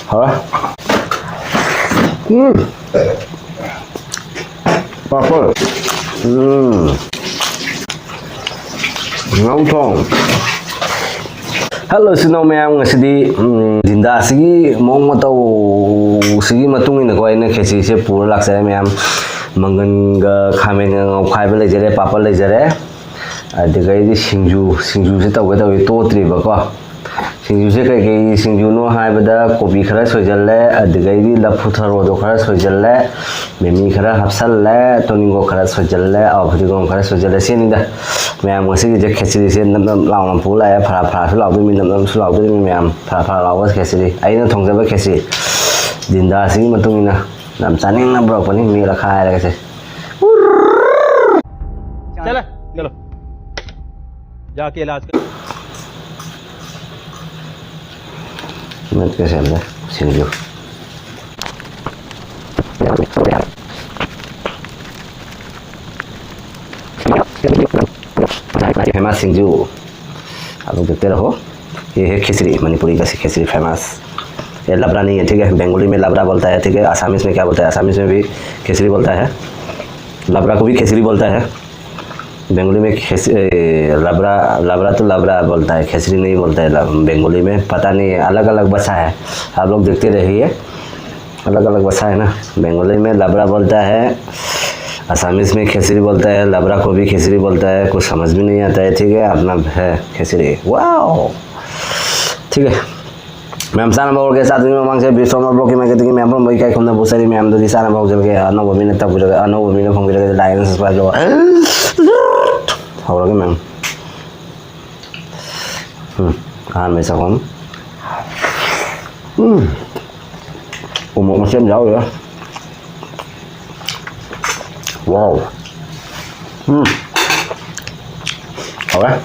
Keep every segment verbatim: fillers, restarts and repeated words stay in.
ꯍꯥꯎꯔꯦ꯫ ꯎꯝ꯫ ꯄꯥꯐꯣꯔ꯫ ꯎꯝ꯫ ꯉꯥꯎꯊꯣꯡ꯫ ꯍꯜꯂꯣ, ꯏꯆꯤꯟ ꯏꯅꯥꯎ ꯃꯌꯥꯝ, ꯉꯁꯤꯗꯤ, ꯎꯝ, ꯗꯤꯟꯗꯥꯁꯤꯒꯤ ꯃꯑꯣꯡ ꯃꯇꯧꯁꯤꯒꯤ ꯃꯇꯨꯡ ꯏꯟꯅꯀꯣ, ꯑꯩꯅ ꯈꯦꯆꯤꯁꯦ ꯄꯨꯔ ꯂꯥꯛꯆꯔꯦ ꯃꯌꯥꯝ꯫ ꯃꯪꯒꯟꯒ ꯈꯥꯃꯦꯟꯒ ꯉꯧꯈꯥꯏꯕ ꯂꯩꯖꯔꯦ, ꯄꯥꯐꯣꯔ ꯂꯩꯖꯔꯦ꯫ ꯑꯗꯨꯗꯒꯤꯗꯤ ꯁꯤꯡꯖꯨ, ꯁꯤꯡꯖꯨꯁꯦ ꯇꯧꯒꯦ ꯇꯧꯏ, ꯇꯣꯠꯇ꯭ꯔꯤꯕꯀꯣ꯫ ꯁꯤꯡꯖꯨꯁꯦ ꯀꯩꯀꯩ ꯁꯤꯡꯖꯨꯅꯣ ꯍꯥꯏꯕꯗ, ꯀꯣꯕꯤ ꯈꯔ ꯁꯣꯏꯖꯜꯂꯦ, ꯑꯗꯨꯗꯒꯤꯗꯤ ꯂꯐꯨ ꯊꯔꯣꯗꯣ ꯈꯔ ꯁꯣꯏꯖꯜꯂꯦ, ꯃꯤꯃꯤ ꯈꯔ ꯍꯥꯞꯆꯜꯂꯦ, ꯇꯣꯅꯤꯡꯈꯣꯛ ꯈꯔ ꯁꯣꯏꯖꯜꯂꯦ, ꯑ, ꯐꯗꯤꯒꯣꯝ ꯈꯔ ꯁꯣꯏꯖꯜꯂꯦ꯫ ꯁꯤꯅꯤꯗ ꯃꯌꯥꯝ ꯉꯁꯤꯒꯤꯁꯦ ꯈꯦꯆ꯭ꯔꯤꯁꯦ ꯅꯞ ꯅꯞ ꯂꯥꯎꯅ ꯄꯨ ꯂꯥꯛꯑꯦ꯫ ꯐꯔꯥ ꯐꯔꯥꯁꯨ ꯂꯥꯎꯗꯣꯏꯅꯤ, ꯅꯞ ꯅꯞꯁꯨ ꯂꯥꯎꯗꯣꯏꯅꯤ ꯃꯌꯥꯝ꯫ ꯐꯔꯥ ꯐꯔꯥ ꯂꯥꯎꯕ ꯈꯦꯆ꯭ꯔꯤ, ꯑꯩꯅ ꯊꯣꯡꯖꯕ ꯈꯦꯆ꯭ꯔꯤ꯫ ꯗꯤꯟꯗꯥꯁꯤꯒꯤ ꯃꯇꯨꯡ ꯏꯟꯅ ꯌꯥꯝ ꯆꯥꯅꯤꯡꯅ ꯄꯨꯔꯛꯄꯅꯤ, ꯃꯦꯠꯂ ꯈꯥꯏꯔꯒꯁꯦ꯫ चला, चलो। जाके इलाज कर। ꯃꯦꯠꯀꯦ ꯁꯦꯝꯁꯦ, ꯁꯤꯡꯖꯨ꯫ ꯍꯩꯃꯥ, ꯁꯤꯡꯖꯨ꯫ आप लोग देखते रहो, ये है खिचड़ी, मणिपुरी का खिचड़ी फेमस। ये लबरा नहीं है, ठीक है, बंगाली में लबरा बोलता है, ठीक है, आसामीज में क्या बोलता है, आसामीज में भी खिचड़ी बोलता है, लबरा को भी खिचड़ी बोलता है। बंगाली में खेस-, ए, लबरा, लबरा तो लबरा बोलता है, खेसरी नहीं बोलता है लब-, बंगाली में। पता नहीं है, अलग-अलग भाषा है, आप लोग देखते रहिए। अलग-अलग भाषा है ना, बंगाली में लबरा बोलता है, आसामीज में खेसरी बोलता है, लबरा को भी खेसरी बोलता है, कुछ समझ भी नहीं आता है, ठीक है, अपना है खेसरी। वाओ, ठीक है। ꯃꯌꯥꯝ ꯆꯥꯅꯕ ꯍꯧꯔꯒꯦ꯫ ꯆꯥꯗ꯭ꯔꯤꯉꯩ ꯃꯃꯥꯡꯁꯦ ꯕꯤꯁꯣꯝ ꯕ꯭ꯂꯣꯛꯀꯤ ꯃꯥꯏꯀꯩꯗꯒꯤ ꯃꯌꯥꯝ ꯄꯨꯝꯕ ꯏꯀꯥꯏ ꯈꯨꯝꯅꯕ ꯐꯣꯡꯖꯔꯤ꯫ ꯃꯌꯥꯝꯗꯗꯤ ꯆꯥꯅꯕ ꯍꯧꯖꯔꯒꯦ꯫ ꯑꯅꯧꯕ ꯃꯤꯅ ꯇꯧꯕꯤꯔꯒ, ꯑꯅꯧꯕ ꯃꯤꯅ ꯐꯣꯡꯕꯤꯔꯒꯗꯤ like and subscribe ꯇꯧꯕ꯫ ꯍꯧꯔꯒꯦ ꯃꯌꯥꯝ꯫ ꯎꯝ, ꯑꯍꯥꯟꯕ ꯆꯥꯛꯈꯨꯝ꯫ ꯎꯝ, ꯎꯃꯣꯔꯣꯛ ꯃꯆꯦꯠ ꯑꯃ ꯌꯥꯎꯔꯤꯔ꯫ Wow. ꯎꯝ꯫ ꯍꯥꯎꯔꯦ꯫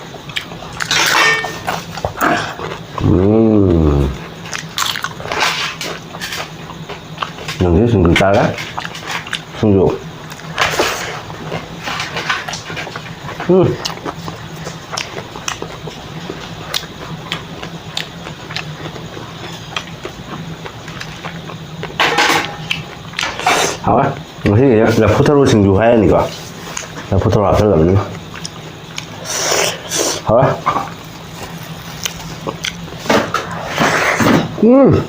ꯎꯝ꯫ ꯅꯪꯁꯨ ꯁꯤꯡꯖꯨ ꯆꯥꯔꯦ? ꯁꯤꯡꯖꯨ꯫ ꯎꯝ꯫ ꯍꯥꯎꯔꯦ꯫ ꯉꯁꯤꯗꯤ ꯂꯐꯨ ꯊꯔꯣ ꯁꯤꯡꯖꯨ ꯍꯥꯏꯔꯅꯤꯀꯣ꯫ ꯂꯐꯨ ꯊꯔꯣ ꯍꯥꯞꯆꯜꯂꯕꯅꯤꯅ꯫ ꯍꯥꯎꯔꯦ꯫ ꯎꯝ꯫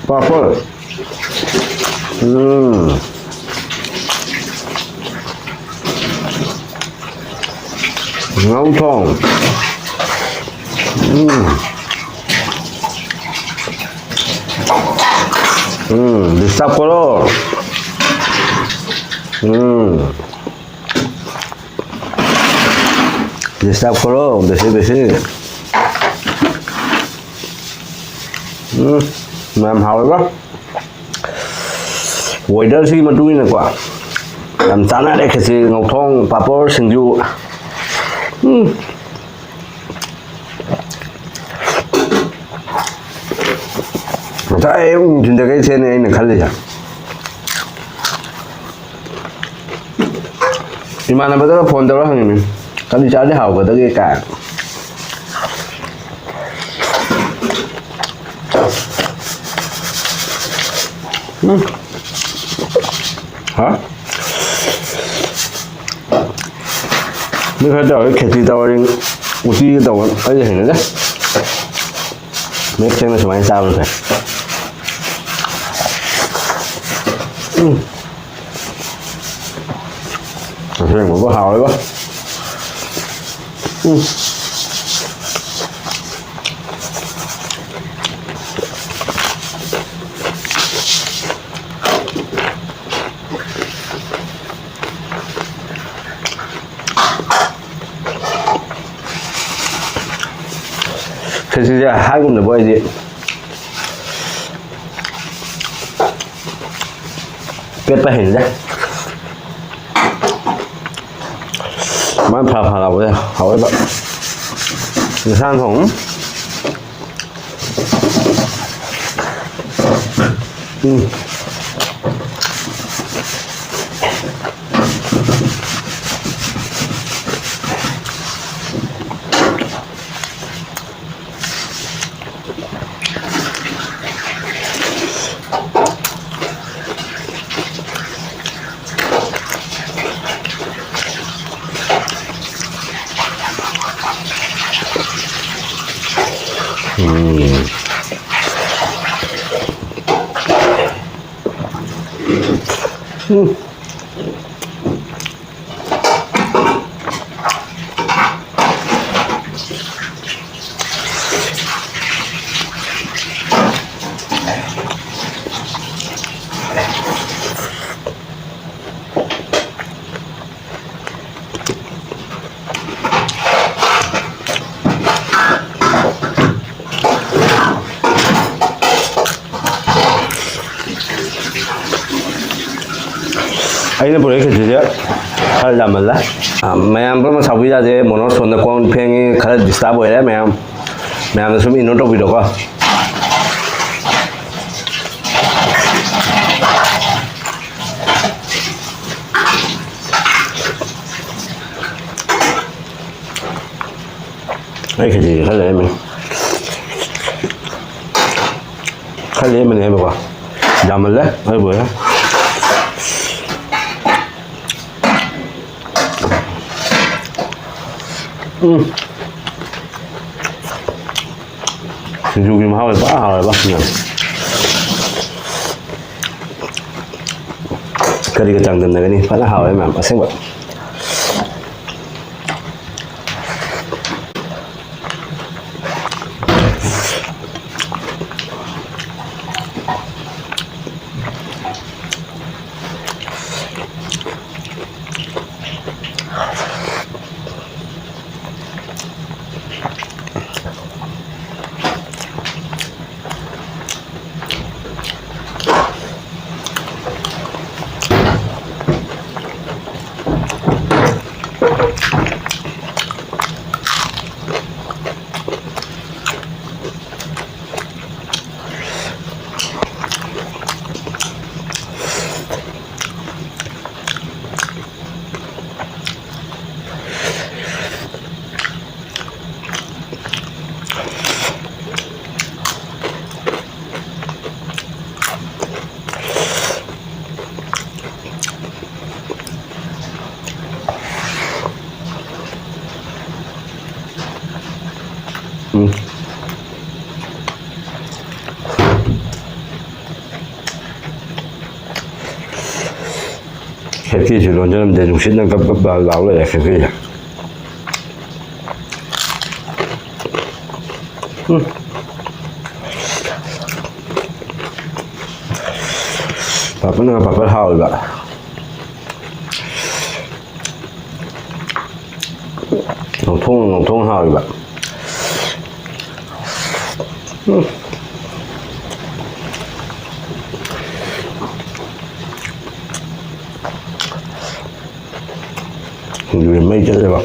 ꯄꯥꯐꯣꯔ꯫ ꯎꯝ꯫ ꯉꯧ ꯊꯣꯡ꯫ ꯎꯝ꯫ ꯎꯝ, disturb ꯀꯣꯂꯣ꯫ ꯎꯝ꯫ Disturb ꯀꯣꯂꯣ, ꯕꯦꯁꯤ, ꯕꯦꯁꯤ꯫ ꯎꯝ, ꯃꯌꯥꯝ ꯍꯥꯎꯋꯦꯕ꯫ Weather ꯁꯤꯒꯤ ꯃꯇꯨꯡ ꯏꯟꯅꯀꯣ, ꯌꯥꯝ ꯆꯥꯅꯔꯦ ꯈꯦꯆꯤ, ꯉꯧꯊꯣꯡ, ꯄꯥꯄꯣꯔ, ꯁꯤꯡꯖꯨ꯫ ꯎꯝ꯫ ꯉꯁꯥꯏ ꯑꯌꯨꯛ ꯅꯨꯡꯊꯤꯟꯗꯒꯤ ꯁꯤꯅꯦ ꯑꯩꯅ ꯈꯜꯂꯤꯁꯦ꯫ ꯏꯃꯥꯟꯅꯕꯗꯒ phone ꯇꯧꯔ ꯍꯪꯉꯤꯅꯤ, "ꯀꯔꯤ ꯆꯥꯔꯗꯤ ꯍꯥꯎꯒꯗꯒꯦ?" ꯀꯥꯏꯅ꯫ ꯎꯝ꯫ ꯍꯥ? ꯃꯤ ꯈꯔ ꯇꯧꯔꯒ ꯈꯦꯆꯤ ꯇꯧꯔꯗꯤ ꯎꯇꯤꯒ ꯇꯧꯕ ꯑꯩꯗꯤ ꯍꯩꯅꯗꯦ꯫ ꯃꯌꯦꯛ ꯁꯦꯡꯅ ꯁꯨꯃꯥꯏꯅ ꯆꯥꯕꯅ ꯐꯩ꯫ ꯎꯝ꯫ ꯑꯁꯦꯡꯕꯕꯨ ꯍꯥꯎꯋꯦꯕ꯫ ꯎꯝ꯫ ꯈꯦꯆꯤꯁꯦ ꯍꯥꯏꯒꯨꯝꯗꯕ ꯑꯩꯗꯤ ꯄꯦꯠꯄ ꯍꯩꯅꯗꯦ꯫ ꯃꯥꯏ ꯐꯔꯥ ꯐꯔꯥ ꯂꯥꯎꯕꯁꯦ ꯍꯥꯎꯋꯦꯕ꯫ ꯏꯟꯁꯥꯡ ꯊꯣꯡ꯫ ꯎꯝ꯫ ꯎꯝ꯫ ꯎꯝ꯫ ꯑꯩꯅ ꯄꯨꯔꯛꯏ ꯈꯦꯆꯤꯁꯦ ꯈꯔ ꯌꯥꯝꯃꯜꯂꯦ꯫ ꯑ, ꯃꯌꯥꯝ ꯄꯨꯝꯅꯃꯛ ꯁꯥꯎꯕꯤꯕ ꯌꯥꯗꯦ꯫ ꯃꯣꯅꯣ ꯁꯣꯝꯗ ꯀꯣꯟ ꯐꯦꯡꯉꯤ, ꯈꯔ disturb ꯑꯣꯏꯔꯦ ꯃꯌꯥꯝ꯫ ꯃꯌꯥꯝꯅ ꯁꯨꯝ ignore ꯇꯧꯕꯤꯔꯣꯀꯣ꯫ ꯑꯩ ꯈꯦꯆꯤꯁꯦ ꯈꯔ ꯂꯦꯝꯃꯦ꯫ ꯈꯔ ꯂꯦꯝꯕꯅꯦ ꯍꯥꯏꯕꯀꯣ꯫ ꯌꯥꯝꯃꯜꯂꯦ ꯑꯩꯕꯨ꯫ ꯎꯝ꯫ ꯁꯤꯡꯖꯨꯒꯤ ꯃꯍꯥꯎꯁꯦ ꯄꯨꯔꯥ ꯍꯥꯎꯋꯦꯕ꯫ ꯀꯔꯤꯒ ꯆꯥꯡꯗꯝꯅꯒꯅꯤ? ꯐꯖꯅ ꯍꯥꯎꯋꯦ ꯃꯌꯥꯝ, ꯑꯁꯦꯡꯕ꯫ ꯈꯦꯇ꯭ꯔꯤꯁꯨ ꯂꯣꯟꯖꯔꯝꯗꯦ, ꯅꯨꯡꯁꯤꯠꯅ ꯒꯞ ꯒꯞ ꯂꯥꯎ ꯂꯩꯔꯦ ꯈꯦꯇ꯭ꯔꯤꯁꯦ꯫ ꯎꯝ꯫ ꯄꯥꯐꯣꯔꯅ ꯄꯥꯐꯣꯔ ꯍꯥꯎꯋꯦꯕ꯫ ꯉꯧꯊꯣꯡ ꯉꯧꯊꯣꯡ ꯍꯥꯎꯋꯦꯕ꯫ ꯎꯝ꯫ ꯁꯤꯡꯖꯨꯁꯦ ꯃꯩ ꯆꯠꯂꯦꯕ꯫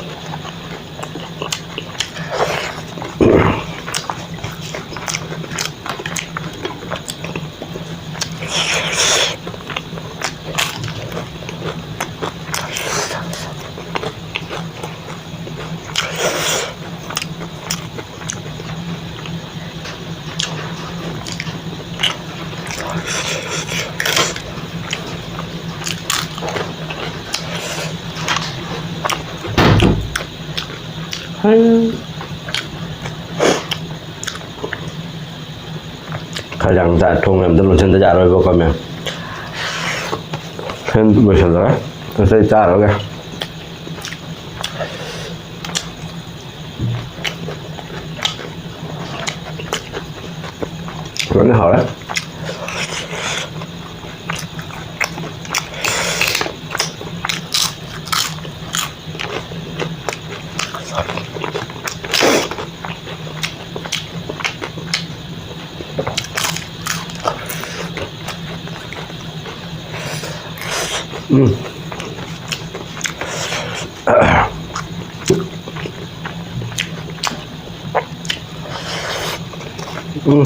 ꯈꯔ ꯌꯥꯝ ꯆꯥ-, ꯊꯣꯡ ꯑꯝꯇ ꯂꯣꯟꯁꯤꯟꯗ ꯌꯥꯔꯣꯏꯕꯀꯣ, ꯃꯌꯥꯝ꯫ ꯁꯦꯟ ꯂꯣꯏꯁꯤꯜꯂꯒ ꯑꯇꯩ ꯆꯥꯔꯒꯦ꯫ ꯂꯣꯏꯅ ꯍꯥꯎꯔꯦ꯫ ꯎꯝ꯫ ꯎꯝ꯫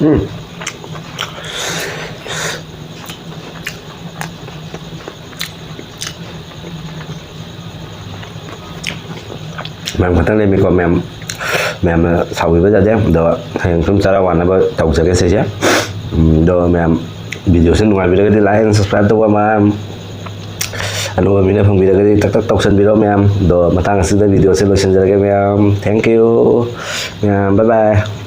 ꯎꯝ꯫ ꯃꯌꯥꯝ ꯈꯛꯇꯪ ꯂꯩꯔꯝꯃꯤꯀꯣ ꯃꯌꯥꯝ꯫ ꯃꯌꯥꯝꯅ ꯁꯥꯎꯕꯤꯕ ꯌꯥꯗꯦ꯫ ꯑꯗꯣ ꯍꯌꯦꯡ ꯁꯨꯝ ꯆꯔꯥ ꯋꯥꯅꯕ ꯇꯧꯖꯒꯦ ꯁꯤꯁꯦ꯫ ꯎꯝ, ꯑꯗꯣ ꯃꯌꯥꯝ, video say ꯅꯨꯡꯉꯥꯏꯕꯤꯔꯒꯗꯤ like and subscribe ꯇꯧꯕ ꯃꯌꯥꯝ꯫ ꯑꯅꯧꯕ ꯃꯤꯅ ꯐꯪꯕꯤꯔꯒꯗꯤ ꯇꯛ ꯇꯛ ꯇꯧꯁꯟꯕꯤꯔꯣ ꯃꯌꯥꯝ꯫ ꯑꯗꯣ ꯃꯇꯥꯡ ꯑꯁꯤꯗ video ꯁꯦ ꯂꯣꯏꯁꯤꯟꯖꯔꯒꯦ ꯃꯌꯥꯝ꯫ Thank you ꯃꯌꯥꯝ, bye bye꯫